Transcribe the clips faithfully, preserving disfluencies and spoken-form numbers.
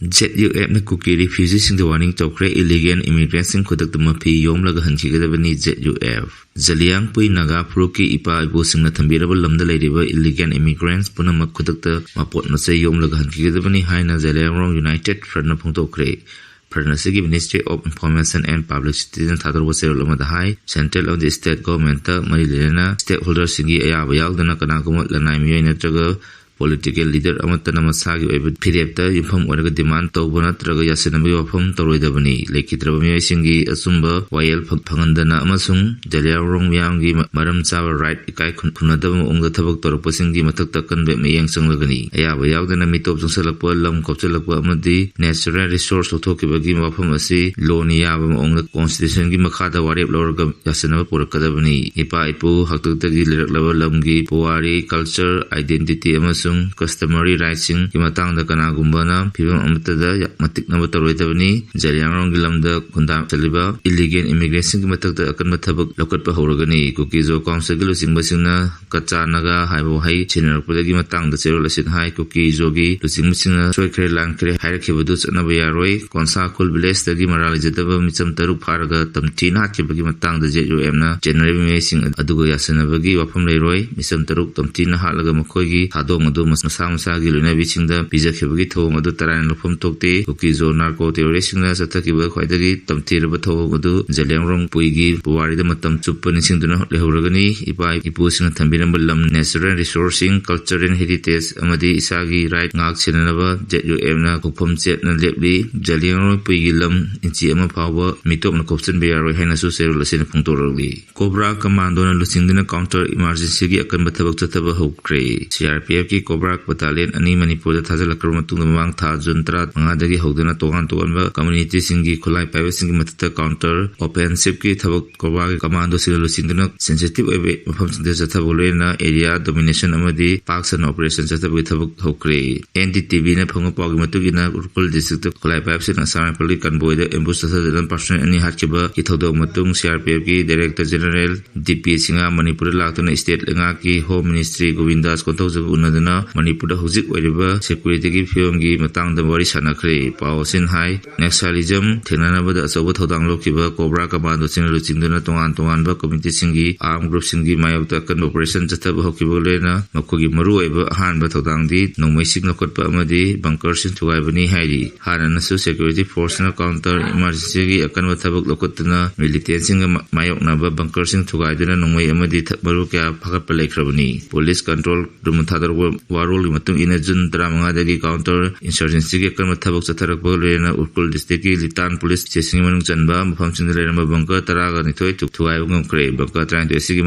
ZUF ꯅ ꯀꯨꯀꯤ refugeeꯁꯤꯡꯗ warning ꯇꯧꯈ꯭ꯔꯦ꯫ Illegal immigrantꯁꯤꯡ ꯈꯨꯗꯛꯇ ꯃꯐꯤ ꯌꯣꯝꯂꯒ ꯍꯟꯈꯤꯒꯗꯕꯅꯤ꯫ ZUF꯫ ꯖꯂꯤꯌꯥꯡꯄꯨꯏ ꯅꯥꯒꯥ ꯐꯨꯔꯨꯞꯀꯤ ꯏꯄꯥ ꯏꯄꯨꯁꯤꯡꯅ ꯊꯝꯕꯤꯔꯕ ꯂꯝꯗ ꯂꯩꯔꯤꯕ illegal immigrants ꯄꯨꯝꯅꯃꯛ ꯈꯨꯗꯛꯇ ꯃꯄꯣꯠ ꯃꯆꯩ ꯌꯣꯝꯂꯒ ꯍꯟꯈꯤꯒꯗꯕꯅꯤ ꯍꯥꯏꯅ ꯖꯂꯤꯌꯥꯡꯔꯣꯡ United Front ꯅ ꯐꯣꯡꯗꯣꯛꯈ꯭ꯔꯦ꯫ Front ꯑꯁꯤꯒꯤ Ministry of Information and Publicityꯅ ꯊꯥꯗꯣꯔꯛꯄ ꯆꯦꯔꯣꯜ ꯑꯃꯗ ꯍꯥꯏ, Central ꯑꯃꯗꯤ State Governmentꯇ ꯃꯔꯤ ꯂꯩꯅꯅ stakeholderꯁꯤꯡꯒꯤ ꯑꯌꯥꯕ ꯌꯥꯎꯗꯅ ꯀꯅꯥꯒꯨꯝꯕ ꯂꯅꯥꯏ ꯃꯤꯑꯣꯏ ꯅꯠꯇ꯭ꯔꯒ political leader ꯑꯃꯠꯇꯅ ꯃꯁꯥꯒꯤ ꯑꯣꯏꯕ ꯐꯤꯔꯦꯞꯇ ꯌꯨꯝꯐꯝ ꯑꯣꯏꯔꯒ demand ꯇꯧꯕ ꯅꯠꯇ꯭ꯔꯒ ꯌꯥꯁꯤꯟꯅꯕꯒꯤ ꯋꯥꯐꯝ ꯇꯧꯔꯣꯏꯗꯕꯅꯤ꯫ ꯂꯩꯈꯤꯗ꯭ꯔꯕ ꯃꯤꯑꯣꯏꯁꯤꯡꯒꯤ ꯑꯆꯨꯝꯕ ꯋꯥꯌꯦꯜ ꯐ-, ꯐꯪꯍꯟꯗꯅ ꯑꯃꯁꯨꯡ ꯖꯂꯤꯌꯥꯡꯔꯣꯡ ꯃꯤꯌꯥꯝꯒꯤ ꯃ-, ꯃꯔꯝ ꯆꯥꯕ right ꯏꯀꯥꯏ ꯈꯨꯝ-, ꯈꯨꯝꯅꯗꯕ ꯃꯑꯣꯡꯗ ꯊꯕꯛ ꯇꯧꯔꯛꯄꯁꯤꯡꯒꯤ ꯃꯊꯛꯇ ꯑꯀꯟꯕ ꯃꯤꯠꯌꯦꯡ ꯆꯪꯂꯒꯅꯤ꯫ ꯑꯌꯥꯕ ꯌꯥꯎꯗꯅ ꯃꯤꯇꯣꯞ ꯆꯪꯁꯤꯜꯂꯛꯄ, ꯂꯝ ꯀꯣꯞꯁꯤꯜꯂꯛꯄ ꯑꯃꯗꯤ natural resource ꯂꯧꯊꯣꯛꯈꯤꯕꯒꯤ ꯋꯥꯐꯝ ꯑꯁꯤ ꯂꯣꯅ ꯌꯥꯕ ꯃꯑꯣꯡꯗ Constitutionꯒꯤ ꯃꯈꯥꯗ ꯋꯥꯔꯦꯞ ꯂꯧꯔꯒ ꯌꯥꯁꯤꯟꯅꯕ ꯄꯨꯔꯛꯀꯗꯕꯅꯤ꯫ ꯏꯄꯥ ꯏꯄꯨ ꯍꯥꯛꯇꯛꯇꯒꯤ ꯂꯩꯔꯛꯂꯕ ꯂꯝꯒꯤ ꯄꯨꯋꯥꯔꯤ, culture, identity ꯑꯃꯁꯨꯡ customary rightꯁꯤꯡꯒꯤ ꯃꯇꯥꯡꯗ ꯀꯅꯥꯒꯨꯝꯕꯅ ꯐꯤꯚꯝ ꯑꯃꯠꯇꯗ ꯌꯥ-, ꯃꯇꯤꯛꯅꯕ ꯇꯧꯔꯣꯏꯗꯕꯅꯤ꯫ ꯖꯂꯤꯌꯥꯡꯔꯣꯡꯒꯤ ꯂꯝꯗ ꯈꯨꯟꯗꯥ ꯆꯠꯂꯤꯕ illegal immigrantꯁꯤꯡꯒꯤ ꯃꯊꯛꯇ ꯑꯀꯟꯕ ꯊꯕꯛ ꯂꯧꯈꯠꯄ ꯍꯧꯔꯒꯅꯤ꯫ ꯀꯨꯀꯤ ꯖꯣ councilꯒꯤ ꯂꯨꯆꯤꯡꯕꯁꯤꯡꯅ ꯀꯆꯥ ꯅꯥꯒꯥ ꯍꯥꯏꯕ ꯋꯥꯍꯩ ꯁꯤꯖꯤꯟꯅꯔꯛꯄꯗꯒꯤ ꯃꯇꯥꯡꯗ ꯆꯦꯔꯣꯜ ꯑꯁꯤꯅ ꯍꯥꯏ, ꯀꯨꯀꯤ ꯖꯣꯒꯤ ꯂꯨꯆꯤꯡꯕꯁꯤꯡꯅ ꯁꯣꯏꯈ꯭ꯔꯦ, ꯂꯥꯟꯈ꯭ꯔꯦ ꯍꯥꯏꯔꯛꯈꯤꯕꯗꯨ ꯆꯠꯅꯕ ꯌꯥꯔꯣꯏ꯫ ꯀꯣꯟꯁꯥ ꯈꯨꯜ villageꯇꯒꯤ ꯃꯔꯥꯜ ꯂꯩꯖꯗꯕ ꯃꯤꯆꯝ ꯇꯔꯨꯛ ꯐꯥꯔꯒ ꯇꯝꯊꯤꯅ ꯍꯥꯠꯈꯤꯕꯒꯤ ꯃꯇꯥꯡꯗ ZUFꯅ ꯆꯦꯟꯅꯔꯤꯕ ꯃꯤꯑꯣꯏꯁꯤꯡ ꯑꯗꯨꯒ ꯌꯥꯁꯤꯟꯅꯕꯒꯤ ꯋꯥꯐꯝ ꯂꯩꯔꯣꯏ꯫ ꯃꯤꯆꯝ ꯇꯔꯨꯛ ꯇꯝꯊꯤꯅ ꯍꯥꯠꯂꯒ ꯃꯈꯣꯏꯒꯤ ꯊꯥꯗꯣꯡ ꯑꯗꯨ ꯃꯁꯥ ꯃꯁꯥꯒꯤ ꯂꯣꯏꯅꯕꯤꯁꯤꯡꯗ ꯄꯤꯖꯈꯤꯕꯒꯤ ꯊꯧꯑꯣꯡ ꯑꯗꯨ ꯇꯔꯥꯏꯅ ꯂꯧꯐꯝ ꯊꯣꯛꯇꯦ꯫ ꯀꯨꯀꯤ ꯖꯣ narco terroristꯁꯤꯡꯅ ꯆꯠꯊꯈꯤꯕ ꯈ꯭ꯋꯥꯏꯗꯒꯤ ꯇꯝꯊꯤꯔꯕ ꯊꯧꯑꯣꯡ ꯑꯗꯨ ꯖꯂꯤꯌꯥꯡꯔꯣꯡ ꯄꯨꯏꯒꯤ ꯄꯨꯋꯥꯔꯤꯗ ꯃꯇꯝ ꯆꯨꯞꯄ ꯅꯤꯡꯁꯤꯡꯗꯨꯅ ꯂꯩꯍꯧꯔꯒꯅꯤ꯫ ꯏꯄꯥ ꯏꯄꯨꯁꯤꯡꯅ ꯊꯝꯕꯤꯔꯝꯕ ꯂꯝ, natural resourceꯁꯤꯡ, cultural heritage ꯑꯃꯗꯤ ꯏꯁꯥꯒꯤ right ꯉꯥꯛ ꯁꯦꯟꯅꯅꯕ ZUFꯅ ꯈꯣꯡꯐꯝ ꯆꯦꯠꯅ ꯂꯦꯞꯂꯤ꯫ ꯖꯂꯤꯌꯥꯡꯔꯣꯡ ꯄꯨꯏꯒꯤ ꯂꯝ ꯏꯟꯆꯤ ꯑꯃ ꯐꯥꯎꯕ ꯃꯤꯇꯣꯞꯅ ꯀꯣꯞꯁꯤꯟꯕ ꯌꯥꯔꯣꯏ ꯍꯥꯏꯅꯁꯨ ꯆꯦꯔꯣꯜ ꯑꯁꯤꯅ ꯐꯣꯡꯗꯣꯔꯛꯂꯤ꯫ Cobra Commandoꯅ ꯂꯨꯆꯤꯡꯗꯨꯅ counter insurgencyꯒꯤ ꯑꯀꯟꯕ ꯊꯕꯛ ꯆꯠꯊꯕ ꯍꯧꯈ꯭ꯔꯦ꯫ CRPFꯀꯤ Cobra Battalion ꯑꯅꯤ ꯃꯅꯤꯄꯨꯔꯗ ꯊꯥꯖꯤꯜꯂꯛꯈ꯭ꯔꯕ ꯃꯇꯨꯡꯗ ꯃꯃꯥꯡ ꯊꯥ June ꯇꯔꯥꯃꯉꯥꯗꯒꯤ ꯍꯧꯗꯨꯅ ꯇꯣꯉꯥꯟ ꯇꯣꯉꯥꯟꯕ communityꯁꯤꯡꯒꯤ ꯈꯨꯠꯂꯥꯏ ꯄꯥꯏꯕꯁꯤꯡꯒꯤ ꯃꯊꯛꯇ counter offensiveꯀꯤ ꯊꯕꯛ Cobraꯒꯤ commandoꯁꯤꯡꯅ ꯂꯨꯆꯤꯡꯗꯨꯅ sensitive ꯑꯣꯏꯕ ꯃꯐꯝꯁꯤꯡꯗ ꯆꯠꯊꯕ ꯂꯣꯏꯅꯅ area domination ꯑꯃꯗꯤ ꯄꯥꯛ ꯁꯟꯅ operation ꯆꯠꯊꯕꯒꯤ ꯊꯕꯛ ꯍꯧꯈ꯭ꯔꯦ꯫ NDTVꯅ ꯐꯪꯕ ꯄꯥꯎꯒꯤ ꯃꯇꯨꯡ ꯏꯟꯅ, ꯎꯈ꯭ꯔꯨꯜ districtꯇ ꯈꯨꯠꯂꯥꯏ ꯄꯥꯏꯕꯁꯤꯡꯅ ꯑꯁꯥꯝ rifleꯒꯤ convoyꯗ ambush ꯆꯠꯊꯗꯨꯅ personnel ꯑꯅꯤ ꯍꯥꯠꯈꯤꯕꯒꯤ ꯊꯧꯗꯣꯛ ꯃꯇꯨꯡ CRPFꯀꯤ Director General ꯗꯤ ꯄꯤ ꯁꯤꯡꯍ ꯃꯅꯤꯄꯨꯔꯗ ꯂꯥꯛꯇꯨꯅ state ꯂꯩꯉꯥꯛꯀꯤ Home Ministry ꯒꯣꯕꯤꯟꯗꯥꯁ ꯀꯣꯟꯊꯧꯖꯝ ꯎꯅꯗꯨꯅ ꯃꯅꯤꯄꯨꯔꯗ ꯍꯧꯖꯤꯛ ꯑꯣꯏꯔꯤꯕ ꯁꯦꯀ꯭ꯌꯨꯔꯤꯇꯤꯒꯤ ꯐꯤꯕꯝꯒꯤ ꯃꯇꯥꯡꯗ ꯋꯥꯔꯤ ꯁꯥꯟꯅꯈ꯭ꯔꯦ꯫ ꯄꯥꯎ ꯑꯁꯤꯅ ꯍꯥꯏ, ꯅꯦꯛꯁꯥꯂꯤꯖꯝ ꯊꯦꯡꯅꯅꯕꯗ ꯑꯆꯧꯕ ꯊꯧꯗꯥꯡ ꯂꯧꯈꯤꯕ ꯀꯣꯕ꯭ꯔꯥ ꯀꯃꯥꯟꯗꯣꯁꯤꯡꯅ ꯂꯨꯆꯤꯡꯗꯨꯅ ꯇꯣꯉꯥꯟ ꯇꯣꯉꯥꯟꯕ ꯀꯝꯃꯤꯇꯤꯁꯤꯡꯒꯤ ꯑꯥꯔꯝ ꯒ꯭ꯔꯨꯞꯁꯤꯡꯒꯤ ꯃꯥꯌꯣꯛꯇ ꯑꯀꯟꯕ ꯑꯣꯄꯔꯦꯁꯟ ꯆꯠꯊꯕ ꯍꯧꯈꯤꯕꯒ ꯂꯣꯏꯅꯅ ꯃꯈꯣꯏꯒꯤ ꯃꯔꯨꯑꯣꯏꯕ ꯑꯍꯥꯟꯕ ꯊꯧꯗꯥꯡꯗꯤ ꯅꯣꯡꯃꯩꯁꯤꯡ ꯂꯧꯈꯠꯄ ꯑꯃꯗꯤ ꯕꯪꯀꯔꯁꯤꯡ ꯊꯨꯒꯥꯏꯕꯅꯤ ꯍꯥꯏꯔꯤ꯫ ꯍꯥꯟꯅꯅꯁꯨ ꯁꯦꯀ꯭ꯌꯨꯔꯤꯇꯤ ꯐꯣꯔꯁꯅ ꯀꯥꯎꯟꯇꯔ ꯏꯃꯥꯔꯖꯦꯟꯁꯤꯒꯤ ꯑꯀꯟꯕ ꯊꯕꯛ ꯂꯧꯈꯠꯇꯨꯅ ꯃꯤꯂꯤꯇꯦꯟꯁꯤꯡꯒ ꯃꯥ-, ꯃꯥꯌꯣꯛꯅꯕ ꯕꯪꯀꯔꯁꯤꯡ ꯊꯨꯒꯥꯏꯗꯨꯅ ꯅꯣꯡꯃꯩ ꯑꯃꯗꯤ ꯊ-, ꯃꯔꯨ ꯀꯌꯥ ꯐꯥꯒꯠꯄ ꯂꯩꯈ꯭ꯔꯕꯅꯤ꯫ ꯄꯨꯂꯤꯁ ꯀꯟꯇ꯭ꯔꯣꯜ ꯔꯨꯝ ꯊꯥꯗꯣꯔꯛꯄ ꯋꯥꯔꯣꯜꯒꯤ ꯃꯇꯨꯡ ꯏꯟꯅ ꯖꯨꯟ ꯇꯔꯥꯃꯉꯥꯗꯒꯤ ꯀꯥꯎꯟꯇꯔ ꯏꯟꯁꯔꯖꯦꯟꯁꯤꯒꯤ ꯑꯀꯟꯕ ꯊꯕꯛ ꯆꯠꯊꯔꯛꯄꯒ ꯂꯣꯏꯅꯅ ꯎꯈ꯭ꯔꯨꯜ ꯗꯤꯁꯇ꯭ꯔꯤꯛꯀꯤ ꯂꯤꯇꯥꯟ ꯄꯨꯂꯤꯁ ꯁ꯭ꯇꯦꯁꯟꯒꯤ ꯃꯅꯨꯡ ꯆꯟꯕ ꯃꯐꯝꯁꯤꯡꯗ ꯂꯩꯔꯝꯕ ꯕꯪꯀꯔ ꯇꯔꯥꯒ ꯅꯤꯊꯣꯏ ꯊꯨ-, ꯊꯨꯒꯥꯏꯕ ꯉꯝꯈ꯭ꯔꯦ꯫ ꯕꯪꯀꯔ ꯇꯔꯥꯅꯤꯊꯣꯏ ꯑꯁꯤꯒꯤ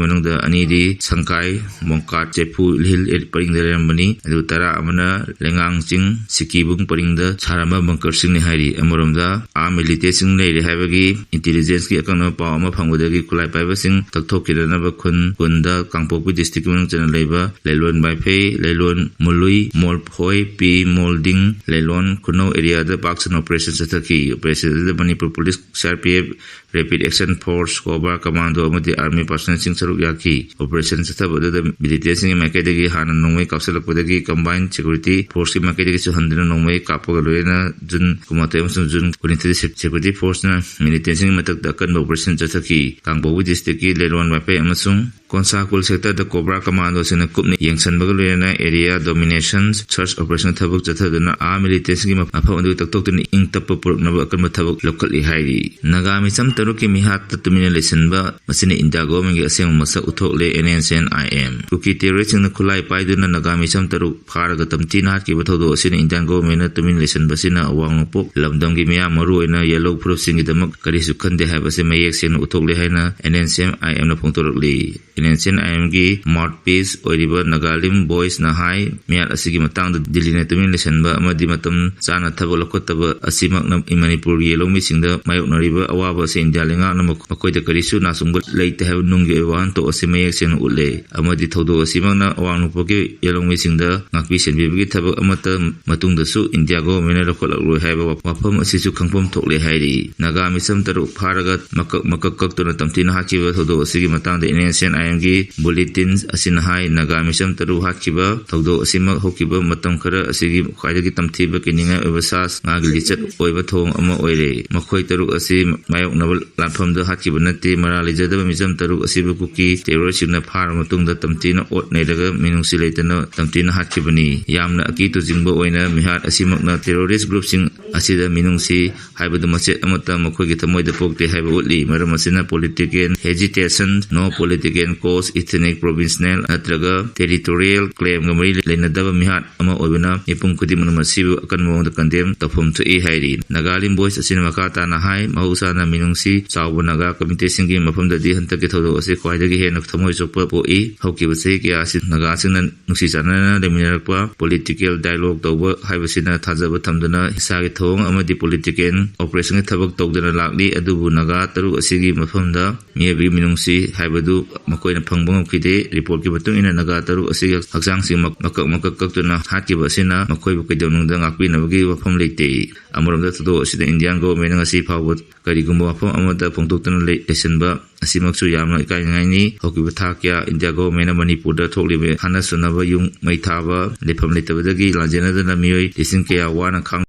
ꯃꯅꯨꯡꯗ ꯑꯅꯤꯗꯤ ꯁꯪꯀꯥꯏ, ꯃꯣꯡꯀꯥꯠ, ꯆꯦꯐꯨ ꯍꯤꯜ ꯄꯔꯤꯡꯗ ꯂꯩꯔꯝꯕꯅꯤ꯫ ꯑꯗꯨ ꯇꯔꯥ ꯑꯃꯅ ꯂꯩꯉꯥꯡ ꯆꯤꯡ, ꯁꯤꯀꯤꯕꯨꯡ ꯄꯔꯤꯡꯗ ꯁꯥꯔꯝꯕ ꯕꯪꯀꯔꯁꯤꯡꯅꯤ ꯍꯥꯏꯔꯤ꯫ ꯑꯃꯔꯣꯝꯗ, ꯑꯥꯔꯝ ꯃꯤꯂꯤꯇꯦꯟꯁꯤꯡ ꯂꯩꯔꯦ ꯍꯥꯏꯕꯒꯤ ꯏꯟꯇꯦꯂꯤꯖꯦꯟꯁꯀꯤ ꯑꯀꯛꯅꯕ ꯄꯥꯎ ꯑꯃ ꯐꯪꯕꯗꯒꯤ ꯈꯨꯠꯂꯥꯏ ꯄꯥꯏꯕꯁꯤꯡ ꯇꯛꯊꯣꯛꯈꯤꯗꯅꯕ ꯈꯨꯟ ꯀꯨꯟꯗ ꯀꯥꯡꯄꯣꯛꯄꯤ ꯗꯤꯁꯇ꯭ꯔꯤꯛꯀꯤ ꯃꯅꯨꯡ ꯆꯟꯅ ꯂꯩꯕ ꯂꯩꯂꯣꯟ ꯋꯥꯏꯐꯩ, ꯂꯩꯂꯣꯟ ꯃꯨꯂꯨꯏ, ꯃꯣꯜꯍꯣꯏ, ꯄꯤ ꯃꯣꯜꯗꯤꯡ, ꯂꯩꯂꯣꯟ ꯈꯨꯅꯧ ꯑꯦꯔꯤꯌꯥꯗ ꯄꯥꯛ ꯁꯟꯅ ꯑꯣꯄꯔꯦꯁꯟ ꯆꯠꯊꯈꯤ꯫ ꯑꯣꯄꯔꯦꯁꯟ ꯑꯗꯨꯗ Manipur police, C R P F, rapid action force, cobra commando ꯑꯃꯗꯤ ꯑꯥꯔꯃꯤ ꯄꯥꯔꯁꯣꯅꯦꯜꯁꯤꯡ ꯁꯔꯨꯛ ꯌꯥꯈꯤ꯫ ꯑꯣꯄꯔꯦꯁꯟ ꯆꯠꯊꯕ ꯑꯗꯨꯗ ꯃꯤꯂꯤꯇꯦꯟꯁꯤꯡꯒꯤ ꯃꯥꯏꯀꯩꯗꯒꯤ ꯍꯥꯟꯅ ꯅꯣꯡꯃꯩ ꯀꯥꯞꯁꯤꯜꯂꯛꯄꯗꯒꯤ ꯀꯝꯕꯥꯏꯟ ꯁꯦꯀ꯭ꯌꯨꯔꯤꯇꯤ ꯐꯣꯔꯁꯀꯤ ꯃꯥꯏꯀꯩꯗꯒꯤꯁꯨ ꯍꯟꯗꯨꯅ ꯅꯣꯡꯃꯩ ꯀꯥꯞꯄꯒ ꯂꯣꯏꯅꯅ ꯖꯨꯟ ꯀꯨꯟꯃꯥꯊꯣꯏ ꯑꯃꯁꯨꯡ ꯖꯨꯟ ꯀꯨꯟꯅꯤꯊꯣꯏꯗ ꯁꯦ-, ꯁꯦꯀ꯭ꯌꯨꯔꯤꯇꯤ ꯐꯣꯔꯁꯅ ꯃꯤꯂꯤꯇꯦꯟꯁꯤꯡꯒꯤ ꯃꯊꯛꯇ ꯑꯀꯟꯕ ꯑꯣꯄꯔꯦꯁꯟ ꯆꯠꯊꯈꯤ꯫ ꯀꯥꯡꯄꯣꯛꯄꯤ ꯗꯤꯁꯇ꯭ꯔꯤꯛꯀꯤ ꯂꯩꯂꯣꯟ ꯋꯥꯏꯐꯩ ꯑꯃꯁꯨꯡ ꯀꯣꯟꯁꯥꯀꯨꯜ ꯁꯦꯛꯇꯔꯗ ꯀꯣꯕ꯭ꯔꯥ ꯀꯃꯥꯟꯗꯣꯁꯤꯡꯅ ꯀꯨꯞꯅ ꯌꯦꯡꯁꯤꯟꯕꯒ ꯂꯣꯏꯅꯅ ꯑꯦꯔꯤꯌꯥ ꯗꯣꯃꯤꯅꯦꯁꯟ ꯁꯔꯆ ꯑꯣꯄꯔꯦꯁꯟ ꯊꯕꯛ ꯆꯠꯊꯗꯨꯅ ꯑꯥꯔꯝ ꯃꯤꯂꯤꯇꯦꯟꯁꯤꯡꯒꯤ ꯃꯐꯝ ꯑꯗꯨ ꯇꯛꯊꯣꯛꯇꯨꯅ ꯏꯪ ꯇꯞꯄ ꯄꯨꯔꯛꯅꯕ ꯑꯀꯟꯕ ꯊꯕꯛ ꯂꯧꯈꯠꯂꯤ ꯍꯥꯏꯔꯤ꯫ ꯅꯥꯒꯥ ꯃꯤꯆꯝ ꯇꯔꯨꯛꯀꯤ ꯃꯤꯍꯥꯠꯇ ꯇꯨꯃꯤꯟꯅ ꯂꯩꯁꯤꯟꯕ, ꯃꯁꯤꯅ ꯏꯟꯗꯤꯌꯥ ꯒꯣꯚꯔꯟꯃꯦꯟꯒꯤ ꯑꯁꯦꯡꯕ ꯃꯁꯛ ꯎꯠꯊꯣꯛꯂꯦ, N N C N I M. Kuki ꯇꯦꯔꯣꯔꯤꯁ꯭ꯠꯁꯤꯡꯅ ꯈꯨꯠꯂꯥꯏ ꯄꯥꯏꯗꯨꯅ ꯅꯥꯒꯥ ꯃꯤꯆꯝ ꯇꯔꯨꯛ ꯐꯥꯔꯒ ꯇꯝꯊꯤꯅ ꯍꯥꯠꯈꯤꯕ ꯊꯧꯗꯣꯛ ꯑꯁꯤꯅ ꯏꯟꯗꯤꯌꯥꯟ ꯒꯣꯚꯔꯟꯃꯦꯟꯅ ꯇꯨꯃꯤꯟ ꯂꯩꯁꯤꯟꯕ ꯑꯁꯤꯅ ꯑꯋꯥꯡ ꯅꯣꯡꯄꯣꯛ ꯂꯝꯗꯝꯒꯤ ꯃꯤꯌꯥꯝ, ꯃꯔꯨꯑꯣꯏꯅ ꯌꯦꯜꯍꯧ ꯐꯨꯔꯨꯞꯁꯤꯡꯒꯤꯗꯃꯛ ꯀꯔꯤꯁꯨ ꯈꯟꯗꯦ ꯍꯥꯏꯕꯁꯤ ꯃꯌꯦꯛ ꯁꯦꯡꯅ ꯎꯠꯊꯣꯛꯂꯦ ꯍꯥꯏꯅ N N C N I ꯑꯦꯝꯅ ꯐꯣꯡꯗꯣꯔꯛꯂꯤ꯫ N N C N I ꯑꯦꯝꯒꯤ ꯃꯥꯎꯠꯄꯤꯁ ꯑꯣꯏꯔꯤꯕ ꯅꯥꯒꯥꯂꯤꯝ ꯚꯣꯏꯁꯅ ꯍꯥꯏ, ꯃꯤꯍꯥꯠ ꯑꯁꯤꯒꯤ ꯃꯇꯥꯡꯗ ꯗꯤꯜꯂꯤꯅ ꯇꯨꯃꯤꯟ ꯂꯩꯁꯤꯟꯕ ꯑꯃꯗꯤ ꯃꯇꯝ ꯆꯥꯅ ꯊꯕꯛ ꯂꯧꯈꯠꯇꯕ ꯑꯁꯤꯃꯛꯅ ꯃꯅꯤꯄꯨꯔꯒꯤ ꯌꯦꯜꯍꯧꯃꯤꯁꯤꯡꯗ ꯃꯥꯌꯣꯛꯅꯔꯤꯕ ꯑꯋꯥꯕ ꯑꯁꯤ ꯏꯟꯗꯤꯌꯥ ꯂꯩꯉꯥꯛꯅ ꯃꯈꯣꯏꯗ ꯀꯔꯤꯁꯨ ꯅꯥꯆꯨꯡꯕ ꯂꯩꯇꯦ ꯍꯥꯏꯕ ꯅꯨꯡꯒꯤ ꯑꯣꯏꯕ ꯋꯥꯍꯟꯊꯣꯛ ꯑꯁꯤ ꯃꯌꯦꯛ ꯁꯦꯡꯅ ꯎꯠꯂꯦ꯫ ꯑꯃꯗꯤ ꯊꯧꯗꯣꯛ ꯑꯁꯤꯃꯛꯅ ꯑꯋꯥꯡ ꯅꯣꯡꯄꯣꯛꯀꯤ ꯌꯦꯜꯍꯧꯃꯤꯁꯤꯡꯗ ꯉꯥꯛꯄꯤ ꯁꯦꯟꯕꯤꯕꯒꯤ ꯊꯕꯛ ꯑꯃꯠꯇ ꯃꯇꯨꯡꯗꯁꯨ ꯏꯟꯗꯤꯌꯥ ꯒꯣꯚꯔꯟꯃꯦꯟꯠꯅ ꯂꯧꯈꯠꯂꯛꯂꯣꯏ ꯍꯥꯏꯕ ꯋꯥꯐꯝ ꯑꯁꯤꯁꯨ ꯈꯪꯐꯝ ꯊꯣꯛꯂꯦ ꯍꯥꯏꯔꯤ꯫ ꯅꯥꯒꯥ ꯃꯤꯆꯝ ꯇꯔꯨꯛ ꯐꯥꯔꯒ ꯃꯀꯛ ꯃꯀꯛ ꯀꯛꯇꯨꯅ ꯇꯝꯊꯤꯅ ꯍꯥꯠꯈꯤꯕ ꯊꯧꯗꯣꯛ ꯑꯁꯤꯒꯤ ꯃꯇꯥꯡꯗ ꯑꯦꯟ ꯑꯦꯁ ꯑꯦꯟ ꯑꯥꯏ ꯑꯦꯝꯒꯤ ꯕꯨꯂꯦꯇꯤꯟ ꯑꯁꯤꯅ ꯍꯥꯏ, ꯅꯥꯒꯥ ꯃꯤꯆꯝ ꯇꯔꯨꯛ ꯍꯥꯠꯈꯤꯕ ꯊꯧꯗꯣꯛ ꯑꯁꯤꯃꯛ ꯍꯧꯈꯤꯕ ꯃꯇꯝ ꯈꯔ ꯑꯁꯤꯒꯤ ꯈ꯭ꯋꯥꯏꯗꯒꯤ ꯇꯝꯊꯤꯕ ꯀꯤꯅꯤꯡꯉꯥꯏ ꯑꯣꯏꯕ ꯁꯥ ꯉꯥꯒꯤ ꯂꯤꯆꯠ ꯑꯣꯏꯕ ꯊꯧꯑꯣꯡ ꯑꯃ ꯑꯣꯏꯔꯦ꯫ ꯃꯈꯣꯏ ꯇꯔꯨꯛ ꯑꯁꯤ ꯃꯥꯌꯣꯛꯅꯕ ꯂꯥꯟꯐꯝꯗ ꯍꯥꯠꯈꯤꯕ ꯅꯠꯇꯦ꯫ ꯃꯔꯥꯜ ꯂꯩꯖꯗꯕ ꯃꯤꯆꯝ ꯇꯔꯨꯛ ꯑꯁꯤꯕꯨ ꯀꯨꯀꯤ ꯇꯦꯔꯣꯔꯤꯁ꯭ꯠꯁꯤꯡꯅ ꯐꯥꯔꯕ ꯃꯇꯨꯡꯗ ꯇꯝꯊꯤꯅ ꯑꯣꯠ ꯅꯩꯔꯒ ꯃꯤꯅꯨꯡꯁꯤ ꯂꯩꯇꯅ ꯇꯝꯊꯤꯅ ꯍꯥꯠꯈꯤꯕꯅꯤ꯫ ꯌꯥꯝꯅ ꯑꯀꯤ ꯇꯨꯖꯤꯡꯕ ꯑꯣꯏꯅ ꯃꯤꯍꯥꯠ ꯑꯁꯤꯃꯛꯅ ꯇꯦꯔꯣꯔꯤꯁ꯭ꯠ ꯒ꯭ꯔꯨꯞꯁꯤꯡ ꯑꯁꯤꯗ ꯃꯤꯅꯨꯡꯁꯤ ꯍꯥꯏꯕꯗꯨ ꯃꯆꯦꯠ ꯑꯃꯠꯇ ꯃꯈꯣꯏꯒꯤ ꯊꯃꯣꯏꯗ ꯄꯣꯛꯇꯦ ꯍꯥꯏꯕ ꯎꯠꯂꯤ꯫ ꯃꯔꯝ ꯑꯁꯤꯅ political hesitation, no political cause, ethnic, provincial ꯅꯠꯇ꯭ꯔꯒ territorial claimꯒ ꯃꯔꯤ ꯂꯩꯅꯗꯕ ꯃꯤꯍꯥꯠ ꯑꯃ ꯑꯣꯏꯕꯅ ꯃꯤꯄꯨꯝ ꯈꯨꯗꯤꯡꯃꯛꯅ ꯃꯁꯤꯕꯨ ꯑꯀꯟꯕ ꯃꯑꯣꯡꯗ condemn ꯇꯧꯐꯝ ꯊꯣꯛꯏ ꯍꯥꯏꯔꯤ꯫ ꯅꯥꯒꯥꯂꯦꯟ ꯚꯣꯏꯁ ꯑꯁꯤꯅ ꯃꯈꯥ ꯇꯥꯅ ꯍꯥꯏ, ꯃꯍꯧꯁꯥꯅ ꯃꯤꯅꯨꯡꯁꯤ ꯆꯥꯎꯕ ꯅꯥꯒꯥ ꯀꯝꯃ꯭ꯌꯨꯅꯤꯇꯤꯁꯤꯡꯒꯤ ꯃꯐꯝꯗꯗꯤ ꯍꯟꯗꯛꯀꯤ ꯊꯧꯗꯣꯛ ꯑꯁꯤ ꯈ꯭ꯋꯥꯏꯗꯒꯤ ꯍꯦꯟꯅ ꯊꯃꯣꯏ ꯁꯣꯛꯄ ꯄꯣꯛꯏ꯫ ꯍꯧꯈꯤꯕ ꯆꯍꯤ ꯀꯌꯥ ꯑꯁꯤ ꯅꯥꯒꯥꯁꯤꯡꯅ ꯅꯨꯡꯁꯤ ꯆꯥꯟꯅꯅ ꯂꯩꯃꯤꯟꯅꯔꯛꯄ, political dialogue ꯇꯧꯕ ꯍꯥꯏꯕꯁꯤꯅ ꯊꯥꯖꯕ ꯊꯝꯗꯨꯅ ꯍꯤꯡꯁꯥꯒꯤ ꯊꯧꯑꯣꯡ ꯑꯃꯗꯤ political operationꯒꯤ ꯊꯕꯛ ꯇꯧꯗꯨꯅ ꯂꯥꯛꯂꯤ꯫ ꯑꯗꯨꯕꯨ ꯅꯥꯒꯥ ꯇꯔꯨꯛ ꯑꯁꯤꯒꯤ ꯃꯐꯝꯗ ꯃꯤꯑꯣꯏꯕꯒꯤ ꯃꯤꯅꯨꯡꯁꯤ ꯍꯥꯏꯕꯗꯨ ꯃꯈꯣꯏꯅ ꯐꯪꯕ ꯉꯝꯈꯤꯗꯦ꯫ ꯔꯤꯄꯣꯔꯠꯀꯤ ꯃꯇꯨꯡ ꯏꯟꯅ ꯅꯥꯒꯥ ꯇꯔꯨꯛ ꯑꯁꯤꯒꯤ ꯍꯛꯆꯥꯡꯁꯤꯡ ꯃꯛ-, ꯃꯀꯛ ꯃꯀꯛ ꯀꯛꯇꯨꯅ ꯍꯥꯠꯈꯤꯕ ꯑꯁꯤꯅ ꯃꯈꯣꯏꯕꯨ ꯀꯩꯗꯧꯅꯨꯡꯗ ꯉꯥꯛꯄꯤꯅꯕꯒꯤ ꯋꯥꯐꯝ ꯂꯩꯇꯦ꯫ ꯑꯃꯔꯣꯝꯗ ꯊꯧꯗꯣꯛ ꯑꯁꯤꯗ ꯏꯟꯗꯤꯌꯥꯟ ꯒꯣꯚꯔꯟꯃꯦꯟꯠꯅ ꯉꯁꯤ ꯐꯥꯎꯕ ꯀꯔꯤꯒꯨꯝꯕ ꯋꯥꯐꯝ ꯑꯃꯠꯇ ꯐꯣꯡꯗꯣꯛꯇꯅ ꯂꯩ-, ꯂꯩꯁꯤꯟꯕ ꯑꯁꯤꯃꯛꯁꯨ ꯌꯥꯝꯅ ꯏꯀꯥꯏꯅꯤꯡꯉꯥꯏꯅꯤ꯫ ꯍꯧꯈꯤꯕ ꯊꯥ ꯀꯌꯥ ꯏꯟꯗꯤꯌꯥ ꯒꯣꯚꯔꯟꯃꯦꯟꯠꯅ ꯃꯅꯤꯄꯨꯔꯗ ꯊꯣꯛꯂꯤꯕ ꯍꯥꯠꯅ ꯁꯨꯅꯕ ꯌꯨꯝ ꯃꯩ ꯊꯥꯕ, ꯂꯩꯐꯝ ꯂꯩꯇꯕꯗꯒꯤ ꯂꯥꯟꯖꯦꯟꯅꯗꯨꯅ ꯃꯤꯑꯣꯏ ꯂꯤꯁꯤꯡ ꯀꯌꯥ ꯋꯥꯅ ꯈꯥꯡ